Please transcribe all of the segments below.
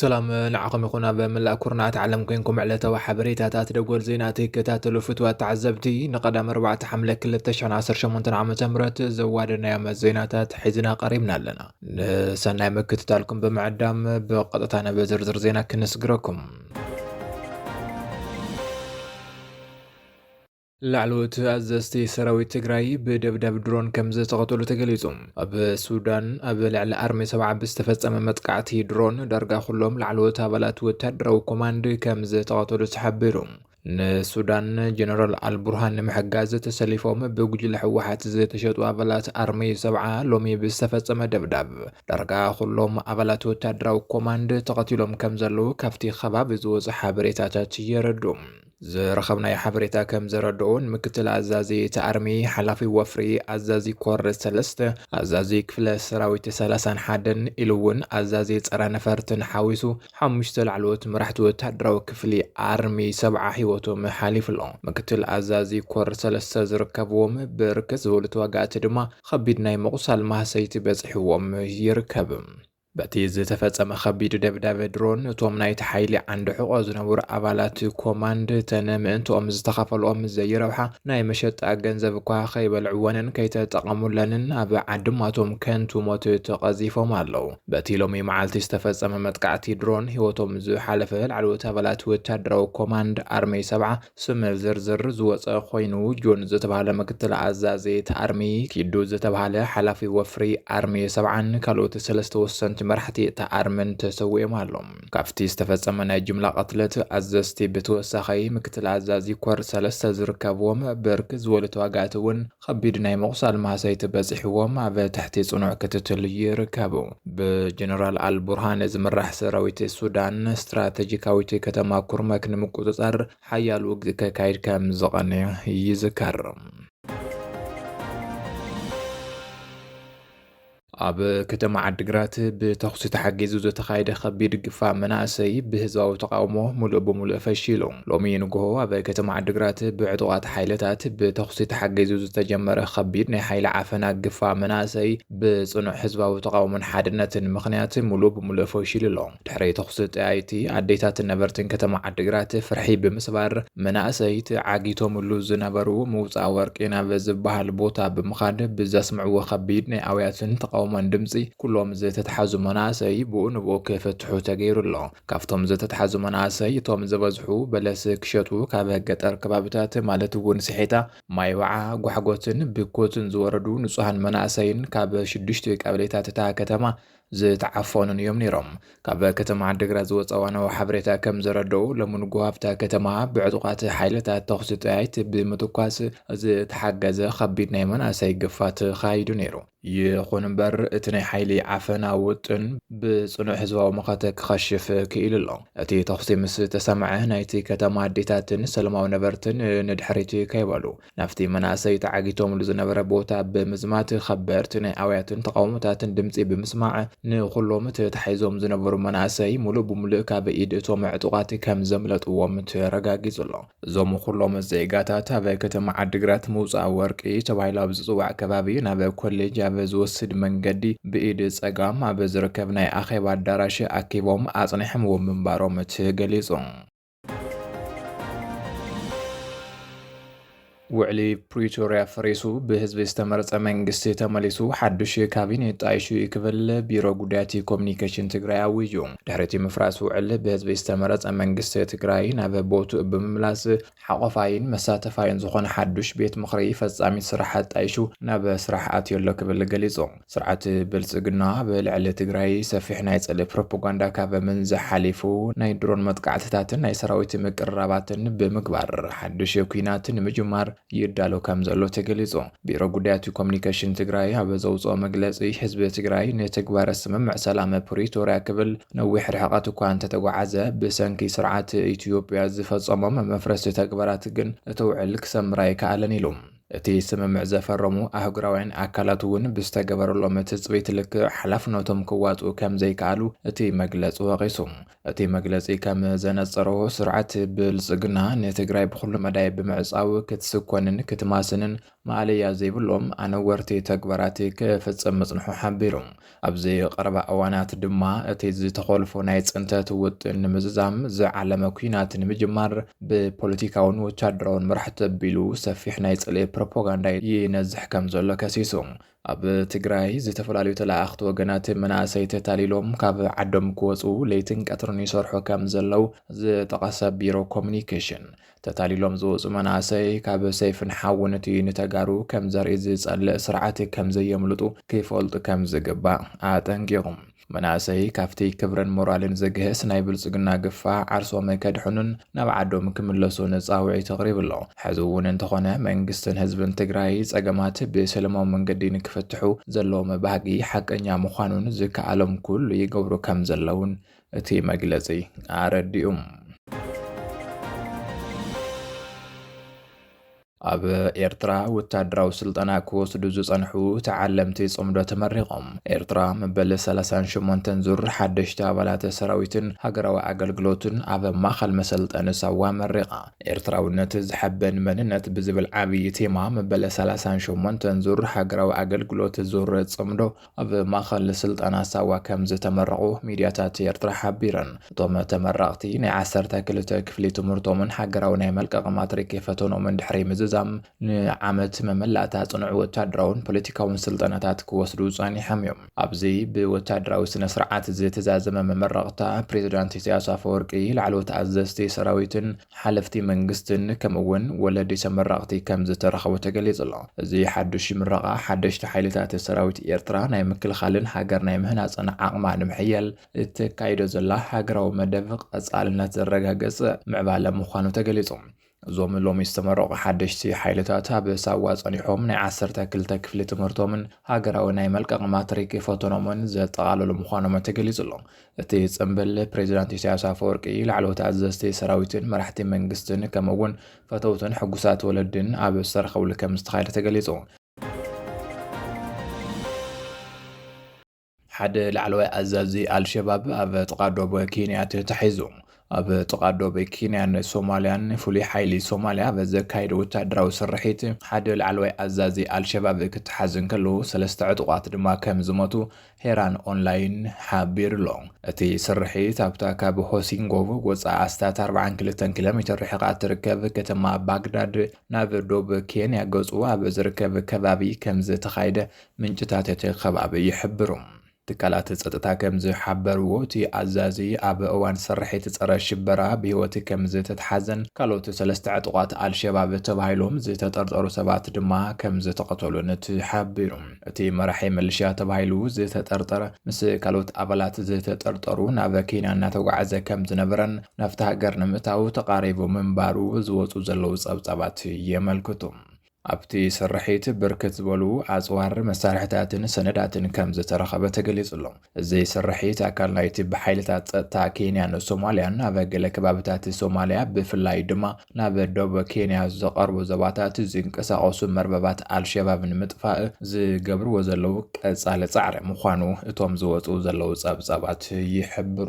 ሰላም ንዓኹም ይኹን። ኣብ መላእ ኩርናዓት ዓለም ኮይንኩም ዕለታዊ ሓበሬታታት ደጎል ዜና ትከታተሉ ፍትዋት ተዓዘብቲ፣ ንቐዳም ኣርባዕተ ሓምለ ክልተ ሽሕን ዓሰርተ ሸሞንተን ዓመተ ምህረት ዘዋደናዮም ዜናታት ሒዝና ቀሪብና ኣለና። ንሰናይ ምክትታልኩም ብምዕዳም ብቐጥታ ናብ ዝርዝር ዜና ክንስግረኩም። ላዕለዎት ኣዘዝቲ ሰራዊት ትግራይ ብደብዳብ ድሮን ከም ዝተቐተሉ ተገሊጹ። ኣብ ሱዳን ኣብ ልዕሊ ኣርሚ ሰብዓ ብዝተፈጸመ መጥቃዕቲ ድሮን ዳርጋ ኩሎም ላዕለዎት ኣባላት ወታደራዊ ኮማንድ ከም ዝተቐተሉ ተሓቢሩ። ንሱዳን ጀነራል ኣልቡርሃን ንምሕጋዝ ተሰሊፎም ብጉጅለ ህወሓት ዝተሸጡ ኣባላት ኣርሚ ሰብዓ ሎሚ ብዝተፈጸመ ደብዳብ ዳርጋ ኩሎም ኣባላት ወታደራዊ ኮማንድ ተቐቲሎም ከም ዘለዉ ካብቲ ከባቢ ዝወጹ ሓበሬታታት የረድኡ። ዝረኸብናዮ ሓበሬታ ከም ዘረድኦ፣ ንምክትል ኣዛዚ እቲ ኣርሚ ሓላፊ ወፍሪ፣ ኣዛዚ ኮር ሰለስተ፣ ኣዛዚ ክፍለ ሰራዊት ሰላሳን ሓደን ኢሉ እውን ኣዛዚ ጸረ ነፈርትን ሓዊሱ ሓሙሽተ ላዕለዎት መራሕቲ ወታደራዊ ክፍሊ ኣርሚ ሰብዓ ህይወቶም ሓሊፉ ኣሎ። ምክትል ኣዛዚ ኮር ሰለስተ ዝርከብዎም ብርክት ዝበሉ ተዋጋእቲ ድማ ከቢድ ናይ ምቑሳል ማህሰይቲ በጺሕዎም ይርከብ። በቲ ዝተፈጸመ ከቢድ ደብዳበ ድሮን፣ እቶም ናይቲ ሓይሊ ዓንዲ ሕቖ ዝነበሩ ኣባላት ኮማንድ፣ እተን ምእንትኦም ዝተኸፈልኦም ዘይረብሓ ናይ መሸጣ ገንዘብ እኳ ከይበልዕወንን ከይተጠቐሙለንን ኣብ ዓድማቶም ከንቱ ሞት ተቐዚፎም ኣለዉ። በቲ ሎሚ መዓልቲ ዝተፈጸመ መጥቃዕቲ ድሮን፣ ህይወቶም ዝሓለፈ ላዕለዎት ኣባላት ወታደራዊ ኮማንድ ኣርሚ ሰብዓ ስም ዝርዝር ዝወጸ ኮይኑ፣ ጆን ዝተባህለ ምክትል ኣዛዚ እቲ ኣርሚ፣ ኪዱ ዝተባህለ ሓላፊ ወፍሪ ኣርሚ ሰብዓን ካልኦት ሰለስተ ወሰንቲ መራሕቲ እቲ ኣርምን ተሰዊኦም ኣለዉ። ካብቲ ዝተፈጸመ ናይ ጅምላ ቅትለት ኣዘዝቲ ብተወሳኺ፣ ምክትል ኣዛዚ ኮር ሰለስተ ዝርከብዎም ብርክት ዝበሉ ተዋጋእቲ እውን ከቢድ ናይ ምቑሳል ማህሰይቲ በጺሕዎም ኣብ ትሕቲ ጽኑዕ ክትትል ይርከቡ። ብጀነራል ኣልቡርሃን ዝምራሕ ሰራዊት ሱዳን ስትራተጂካዊት ከተማ ኩርመክ ንምቁጽጻር ሓያል ውግእ ከካይድ ከም ዝቐነየ ይዝከር። ኣብ ከተማ ዓዲግራት ብተኹሲ ተሓጊዙ ዝተኻየደ ከቢድ ግፋ መናእሰይ ብህዝባዊ ተቃውሞ ሙሉእ ብሙሉእ ፈሺሉ። ሎሚ ንግሆ ኣብ ከተማ ዓዲግራት ብዕጡቓት ሓይልታት ብተኹሲ ተሓጊዙ ዝተጀመረ ከቢድ ናይ ሓይሊ ዓፈና ግፋ መናእሰይ ብጽኑዕ ህዝባዊ ተቃውሞን ሓድነትን ምኽንያት ሙሉእ ብሙሉእ ፈሺሉ ኣሎ። ድሕሪ ተኹሲ ጠያይቲ ኣዴታትን ነበርትን ከተማ ዓዲግራት ፍርሒ ብምስባር መናእሰይ ተዓጊቶምሉ ዝነበሩ ምውፃእ ወርቂ ናብ ዝበሃል ቦታ ብምኻድ ብዘስምዕዎ ከቢድ ናይ ኣውያትን ተቃውሞን ድምፂ ኩሎም ዝተትሓዙ መናእሰይ ብኡ ንብኡ ክፍትሑ ተገይሩ ኣሎ። ካብቶም ዝተትሓዙ መናእሰይ እቶም ዝበዝሑ በለስ ክሸጡ ካብ ገጠር ከባብታት ማለት እውን ስሒታ፣ ማይባዓ፣ ጓሕጎትን ብኮትን ዝወረዱ ንጹሃን መናእሰይን ካብ ሽዱሽተ ቀበሌታት እታ ከተማ ዝተዓፈኑን እዮም ነይሮም። ካብ ከተማ ዓዲግራት ዝወጸ እዋናዊ ሓበሬታ ከም ዘረድኦ፣ ሎሚ ንግሆ ኣብታ ከተማ ብዕጡቓት ሓይልታት ተኹሲ ጠያይት ብምትኳስ ዝተሓገዘ ከቢድ ናይ መናእሰይ ግፋ ተኻይዱ ነይሩ። ይኹን እምበር፣ እቲ ናይ ሓይሊ ዓፈና ውጥን ብጽኑዕ ህዝባዊ መኸተ ክኸሽፍ ክኢሉ ኣሎ። እቲ ተኹሲ ምስ ተሰምዐ፣ ናይቲ ከተማ ኣዴታትን ሰላማዊ ነበርትን ንድሕሪት ከይበሉ፣ ናብቲ መናእሰይ ተዓጊቶምሉ ዝነበረ ቦታ ብምዝማት፣ ከበድቲ ናይ ኣውያትን ተቃውሞታትን ድምጺ ብምስማዕ፣ ንኹሎም ተታሒዞም ዝነበሩ መናእሰይ ሙሉእ ብሙሉእ ካብ ኢድ እቶም ዕጡቓት ከም ዘምለጥዎም ተረጋጊጹ ኣሎ። እዞም ኩሎም ዜጋታት ኣብ ከተማ ዓዲግራት ምውጻእ ወርቂ ተባሂሉ ኣብ ዝጽዋዕ ከባቢ ናብ ኮሌጅ ኣብ ዝወስድ መንገዲ ብኢድ ጸጋም ኣብ ዝርከብ ናይ ኣኼባ ኣዳራሽ ኣኪቦም ኣጽኒሖምዎ ምንባሮም ተገሊጹ። ውዕሊ ፕሪቶርያ ፈሪሱ ብህዝቢ ዝተመረጸ መንግስቲ ተመሊሱ ሓዱሽ ካቢኔ ጣይሹ እዩ ክብል ቢሮ ጉዳያት ኮሚኒኬሽን ትግራይ ኣዊጁ። ድሕሪ እቲ ምፍራስ ውዕል ብህዝቢ ዝተመረጸ መንግስቲ ትግራይ ናብ ቦትኡ ብምምላስ ሓቆፋይን መሳተፋይን ዝኾነ ሓዱሽ ቤት ምኽሪ ፈጻሚ ስራሕ ኣጣይሹ ናብ ስራሕ ኣትዩ ኣሎ ክብል ገሊጹ። ስርዓት ብልጽግና ኣብ ልዕሊ ትግራይ ሰፊሕ ናይ ጽልኢ ፕሮፓጋንዳ ካብ ምንዛሕ ሓሊፉ ናይ ድሮን መጥቃዕትታትን ናይ ሰራዊት ምቅርራባትን ብምግባር ሓዱሽ ኩናት ንምጅማር ይዳሎ ከም ዘሎ ተገሊጹ። ቢሮ ጉዳያት ኮሚኒኬሽን ትግራይ ኣብ ዘውፅኦ መግለፂ፣ ህዝቢ ትግራይ ንትግባረ ስምምዕ ሰላም ፕሪቶርያ ክብል ነዊሕ ርሕቀት እኳ እንተተጓዓዘ፣ ብሰንኪ ስርዓት ኢትዮጵያ ዝፈጸሞም መፍረስቲ ተግባራት ግን እቲ ውዕል ክሰምር ኣይከኣለን ኢሉ። እቲ ስምምዕ ዘፈረሙ ኣህጉራውያን ኣካላት እውን ብዝተገበረሎም ትጽቢት ልክዕ ሓላፍነቶም ክዋጽኡ ከም ዘይከኣሉ እቲ መግለጺ ወቒሱ። እቲ መግለጺ ከም ዘነጸሮ፣ ስርዓት ብልጽግና ንትግራይ ብኹሉ መዳይ ብምዕጻው ክትስኮንን ክትማስንን ማእለያ ዘይብሎም ኣነወርቲ ተግባራት ክፍጽም ምጽንሑ ሓቢሩ። ኣብዚ ቀረባ እዋናት ድማ እቲ ዝተኾልፎ ናይ ጽንተት ውጥን ንምዝዛም ዝዓለመ ኲናት ንምጅማር ብፖለቲካውን ወታደራውን መራሕቲ ኣቢሉ ሰፊሕ ናይ ጽልኢ ፕሮፓጋንዳ ይነዝሕ ከም ዘሎ ከሲሱ። ኣብ ትግራይ ዝተፈላለዩ ተለኣኽቲ ወገናት መናእሰይ ተታሊሎም ካብ ዓዶም ክወፁ ለይትን ቀትርን ይሰርሑ ከም ዘለዉ ዝጠቐሰ ቢሮ ኮሚኒኬሽን፣ ተታሊሎም ዝወፁ መናእሰይ ካብ ሰይፍን ሓውን እቲ ንተጋሩ ከም ዘርኢ ዝጸልእ ስርዓት ከም ዘየምልጡ ክፈልጡ ከም ዝግባእ ኣጠንቂቑ። መናእሰይ ካብቲ ክብርን ሞራልን ዝግህስ ናይ ብልጽግና ግፋ ዓርሶም ከድሕኑን ናብ ዓዶም ክምለሱን ጻውዒት ኣቕሪቡ ኣሎ። ሕዚ እውን እንተኾነ መንግስትን ህዝብን ትግራይ ጸገማት ብሰላማዊ መንገዲ ንክፍትሑ ዘለዎም ባህጊ ሓቀኛ ምዃኑን ዝከኣሎም ኩሉ ይገብሩ ከም ዘለውን እቲ መግለጺ ኣረዲኡ። ኣብ ኤርትራ ወታደራዊ ስልጠና ክወስዱ ዝጸንሑ ተዓለምቲ ጽምዶ ተመሪቖም። ኤርትራ መበል ሰላሳን ሸሞንተን ዙር ሓደሽቲ ኣባላት ሰራዊትን ሃገራዊ ኣገልግሎትን ኣብ ማእከል መሰልጠኒ ሳዋ መሪቓ። ኤርትራውነት ዝሐበን መንነት ብዝብል ዓብዪ ቴማ መበል ሰላሳን ሸሞንተን ዙር ሃገራዊ ኣገልግሎት ዙር ጽምዶ ኣብ ማእከል ስልጠና ሳዋ ከም ዝተመረቑ ሚድያታት ኤርትራ ሓቢረን። እቶም ተመረቕቲ ናይ ዓሰርተ ክልተ ክፍሊ ትምህርቶምን ሃገራዊ ናይ መልቀቂ ማትሪክ ፈተኖምን ድሕሪ ምዝዛም ንዓመት መመላእታ ጽኑዕ ወታደራውን ፖለቲካውን ስልጠናታት ክወስዱ ጸኒሖም እዮም። ኣብዚ ብወታደራዊ ስነ ስርዓት ዝተዛዘመ መመረቕታ ፕሬዚዳንት ኢሳያስ ኣፈወርቂ፣ ላዕለዎት ኣዘዝቲ ሰራዊትን ሓለፍቲ መንግስትን ከምኡ እውን ወለዲ ተመረቕቲ ከም ዝተረኸቡ ተገሊጹ ኣሎ። እዚ ሓዱሽ ምረቓ ሓደሽቲ ሓይልታት ሰራዊት ኤርትራ ናይ ምክልኻልን ሃገር ናይ ምህናጽን ዓቕማ ንምሕያል እተካይዶ ዘላ ሃገራዊ መደብ ቀጻልነት ዘረጋገጸ ምዕባለ ምዃኑ ተገሊጹ። እዞም ሎሚ ዝተመረቑ ሓደሽቲ ሓይልታት ኣብ ሳዋ ጸኒሖም ናይ ዓሰርተ ክልተ ክፍሊ ትምህርቶምን ሃገራዊ ናይ መልቀቕ ማትሪክ ፈተኖምን ዘጠቓለሉ ምዃኖም ተገሊጹ ኣሎ። እቲ ጽምብል ፕሬዚዳንት ኢሳያስ ኣፈወርቂ፣ ላዕለዎት ኣዘዝቲ ሰራዊትን መራሕቲ መንግስትን ከምኡ እውን ፈተውትን ሕጉሳት ወለድን ኣብ ዝተረኸብሉ ከም ዝተኻየደ ተገሊጹ። ሓደ ላዕለዋይ ኣዛዚ ኣልሸባብ ኣብ ጥቓ ዶብ ኬንያ ተታሒዙ። ኣብ ጥቓ ዶብ ኬንያን ሶማልያን ፍሉይ ሓይሊ ሶማልያ ኣብ ዘካየደ ወታደራዊ ስርሒት ሓደ ላዕለዋይ ኣዛዚ ኣልሸባብ ክተሓዝ እንከሎ ሰለስተ ዕጡቓት ድማ ከም ዝሞቱ ሄራን ኦንላይን ሓቢሩ ኣሎ። እቲ ስርሒት ኣብታ ካብ ሆሲንጎ ወጻኢ ኣስታት ኣርባዓን ክልተን ኪሎ ሜትር ርሒቓ እትርከብ ከተማ ባግዳድ ናብ ዶብ ኬንያ ገጹ ኣብ ዝርከብ ከባቢ ከም ዝተኻየደ ምንጭታት እቲ ከባቢ ይሕብሩ። ትካላት ጸጥታ ከም ዝሓበርዎ፣ እቲ ኣዛዚ ኣብ እዋን ስርሒት ጸረ ሽበራ ብህይወት ከም ዝተትሓዘን ካልኦት ሰለስተ ዕጡቓት ኣልሸባብ ተባሂሎም ዝተጠርጠሩ ሰባት ድማ ከም ዝተቐተሉን ተሓቢሩ። እቲ መራሒ ሚሊሽያ ተባሂሉ ዝተጠርጠረ ምስ ካልኦት ኣባላት ዝተጠርጠሩ ናብ ኬንያ እናተጓዓዘ ከም ዝነበረን ናብቲ ሃገር ንምእታው ተቓሪቡ ምንባሩ ዝወጹ ዘለዉ ጸብጻባት የመልክቱ። ኣብቲ ስርሒት ብርክት ዝበሉ ኣጽዋር፣ መሳርሕታትን ሰነዳትን ከም ዝተረኸበ ተገሊጹ ኣሎ። እዚ ስርሒት ኣካል ናይቲ ብሓይልታት ጸጥታ ኬንያን ሶማልያን ኣብ ገለ ከባብታት ሶማልያ፣ ብፍላይ ድማ ናብ ደቡብ ኬንያ ዝቐርቡ ዞባታት ዝንቀሳቐሱ መርበባት ኣልሸባብ ንምጥፋእ ዝገብርዎ ዘለዉ ቀጻሊ ጻዕሪ ምዃኑ እቶም ዝወጹ ዘለዉ ጸብጻባት ይሕብሩ።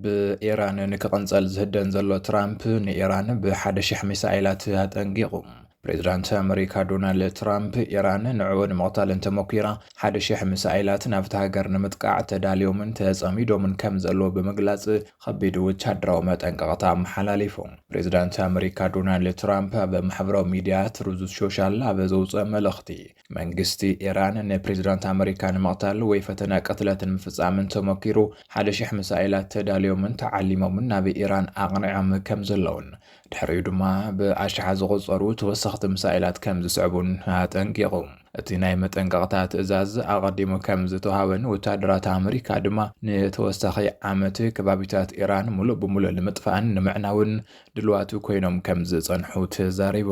ብኢራን ንክቕንጸል ዝህደን ዘሎ ትራምፕ፣ ንኢራን ብሓደ ሽሕ ሚሳኤላት ኣጠንቂቑ። ፕሬዚዳንት ኣመሪካ ዶናልድ ትራምፕ፣ ኢራን ንዕኡ ንምቕታል እንተሞኪራ፣ ሓደ ሽሕ ሚሳኤላት ናብቲ ሃገር ንምጥቃዕ ተዳልዮምን ተጸሚዶምን ከም ዘለዉ ብምግላጽ፣ ከቢድ ወታደራዊ መጠንቀቕታ ኣመሓላሊፉ። ፕሬዚዳንት ኣመሪካ ዶናልድ ትራምፕ ኣብ ማሕበራዊ ሚድያ ትሩዝ ሶሻል ኣብ ዘውጽኦ መልእኽቲ፣ መንግስቲ ኢራን ንፕሬዚዳንት ኣመሪካ ንምቕታል ወይ ፈተነ ቅትለት ንምፍጻም እንተሞኪሩ፣ ሓደ ሽሕ ሚሳኤላት ተዳልዮምን ተዓሊሞምን ናብ ኢራን ኣቕኒዖም ከም ዘለውን፣ ድሕሪኡ ድማ ብኣሽሓት ዝቑጸሩ ተወሰኽቲ ሚሳኤላት ከም ዝስዕቡን ኣጠንቂቑ። እቲ ናይ መጠንቀቕታ ትእዛዝ ኣቐዲሙ ከም ዝተውሃበን ወታደራት ኣመሪካ ድማ ንተወሳኺ ዓመት ከባቢታት ኢራን ሙሉእ ብሙሉእ ንምጥፋእን ንምዕናውን ድልዋቱ ኮይኖም ከም ዝጸንሑ ተዛሪቡ።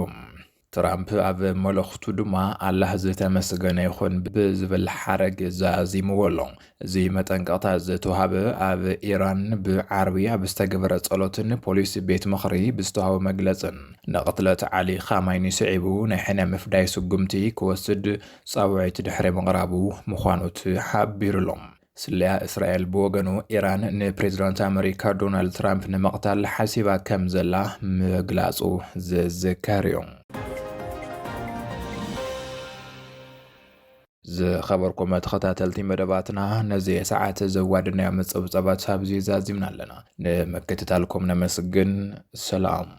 ትራምፕ ኣብ መልእኽቱ ድማ ኣላህ ዝተመስገነ ይኹን ብዝብል ሓረግ ዛዚምዎ ኣሎ። እዚ መጠንቀቕታ ዝተዋሃበ ኣብ ኢራን ብዓርቢ ኣብ ዝተገበረ ጸሎትን ፖሊስ ቤት ምኽሪ ብዝተዋሃበ መግለጽን፣ ንቕትለት ዓሊ ኻማይኒ ስዒቡ ናይ ሕነ ምፍዳይ ስጉምቲ ክወስድ ጻውዒት ድሕሪ ምቕራቡ ምዃኑ ተሓቢሩሎም። ስለያ እስራኤል ብወገኑ ኢራን ንፕሬዚዳንት ኣመሪካ ዶናልድ ትራምፕ ንምቕታል ሓሲባ ከም ዘላ ምግላጹ ዝዝከር እዩ። ዝኸበርኩም ተኸታተልቲ መደባትና፣ ነዚ ሰዓት ዘዋደናዮ መጸብጸባት ኣብዚ ዛዚምና ኣለና። ንምክትታልኩም ነመስግን። ሰላም።